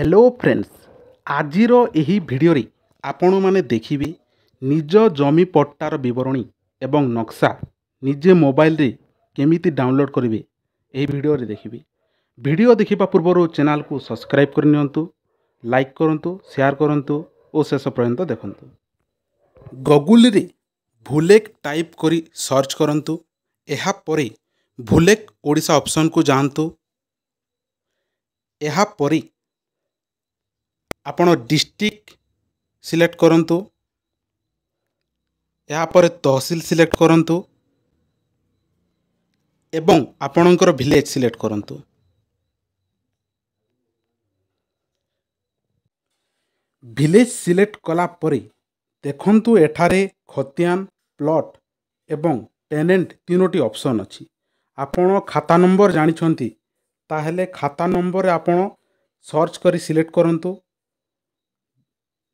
Hello friends, ଆଜିର ଏହି ଭିଡ଼ିଓରେ ଆପଣମାନେ ଦେଖିବେ ନିଜ ଜମି ପଟ୍ଟାର ବିବରଣୀ ଏବଂ ନକ୍ସା ନିଜେ ମୋବାଇଲରେ କେମିତି ଡାଉନଲୋଡ଼୍ କରିବେ। ଏହି ଭିଡ଼ିଓରେ ଦେଖିବେ। ଭିଡ଼ିଓ ଦେଖିବା ପୂର୍ବରୁ ଚ୍ୟାନେଲକୁ ସବସ୍କ୍ରାଇବ୍ କରିନିଅନ୍ତୁ, ଲାଇକ୍ କରନ୍ତୁ, ସେୟାର କରନ୍ତୁ ଓ ଶେଷ ପର୍ଯ୍ୟନ୍ତ ଦେଖନ୍ତୁ। ଗୁଗୁଲରେ ଭୁଲେଖ ଟାଇପ୍ କରି ସର୍ଚ୍ଚ କରନ୍ତୁ। ଏହାପରେ ଭୁଲେଖ ଓଡ଼ିଶା ଅପସନ୍କୁ ଯାଆନ୍ତୁ। ଏହାପରେ ଆପଣ ଡିଷ୍ଟ୍ରିକ୍ଟ ସିଲେକ୍ଟ କରନ୍ତୁ। ଏହାପରେ ତହସିଲ ସିଲେକ୍ଟ କରନ୍ତୁ ଏବଂ ଆପଣଙ୍କର ଭିଲେଜ ସିଲେକ୍ଟ କରନ୍ତୁ। ଭିଲେଜ ସିଲେକ୍ଟ କଲା ପରେ ଦେଖନ୍ତୁ, ଏଠାରେ ଖତିଆନ, ପ୍ଲଟ୍ ଏବଂ ଟେନେଣ୍ଟ ତିନୋଟି ଅପସନ୍ ଅଛି। ଆପଣ ଖାତା ନମ୍ବର ଜାଣିଛନ୍ତି, ତାହେଲେ ଖାତା ନମ୍ବରରେ ଆପଣ ସର୍ଚ୍ଚ କରି ସିଲେକ୍ଟ କରନ୍ତୁ।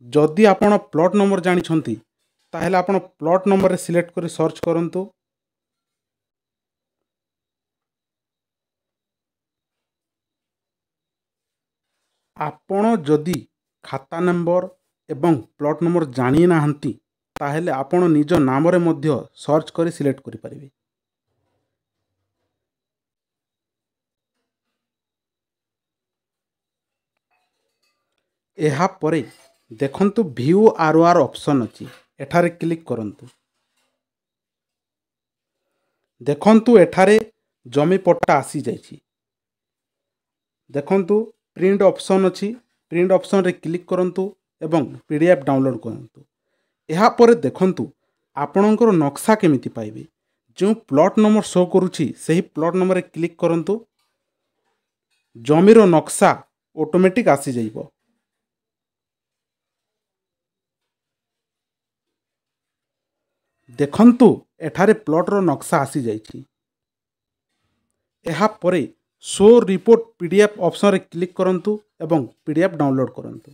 ଯଦି ଆପଣ ପ୍ଲଟ୍ ନମ୍ବର ଜାଣିଛନ୍ତି, ତାହେଲେ ଆପଣ ପ୍ଲଟ୍ ନମ୍ବରରେ ସିଲେକ୍ଟ କରି ସର୍ଚ୍ଚ କରନ୍ତୁ। ଆପଣ ଯଦି ଖାତା ନମ୍ବର ଏବଂ ପ୍ଲଟ୍ ନମ୍ବର ଜାଣିନାହାନ୍ତି, ତାହେଲେ ଆପଣ ନିଜ ନାମରେ ମଧ୍ୟ ସର୍ଚ୍ଚ କରି ସିଲେକ୍ଟ କରିପାରିବେ। ଏହାପରେ ଦେଖନ୍ତୁ, ଭିଉ ଆର୍ ଓ ଆର୍ ଅପସନ୍ ଅଛି, ଏଠାରେ କ୍ଲିକ୍ କରନ୍ତୁ। ଦେଖନ୍ତୁ, ଏଠାରେ ଜମି ପଟ୍ଟା ଆସିଯାଇଛି। ଦେଖନ୍ତୁ, ପ୍ରିଣ୍ଟ ଅପସନ୍ ଅଛି, ପ୍ରିଣ୍ଟ ଅପସନ୍ରେ କ୍ଲିକ୍ କରନ୍ତୁ ଏବଂ ପିଡିଏଫ୍ ଡାଉନଲୋଡ଼୍ କରନ୍ତୁ। ଏହାପରେ ଦେଖନ୍ତୁ, ଆପଣଙ୍କର ନକ୍ସା କେମିତି ପାଇବେ। ଯେଉଁ ପ୍ଲଟ୍ ନମ୍ବର ଶୋ କରୁଛି, ସେହି ପ୍ଲଟ୍ ନମ୍ବରରେ କ୍ଲିକ୍ କରନ୍ତୁ। ଜମିର ନକ୍ସା ଅଟୋମେଟିକ୍ ଆସିଯିବ। ଦେଖନ୍ତୁ, ଏଠାରେ ପ୍ଲଟ୍ର ନକ୍ସା ଆସିଯାଇଛି। ଏହାପରେ ଶୋ ରିପୋର୍ଟ ପିଡିଏଫ୍ ଅପସନ୍ରେ କ୍ଲିକ୍ କରନ୍ତୁ ଏବଂ ପିଡିଏଫ୍ ଡାଉନଲୋଡ଼୍ କରନ୍ତୁ।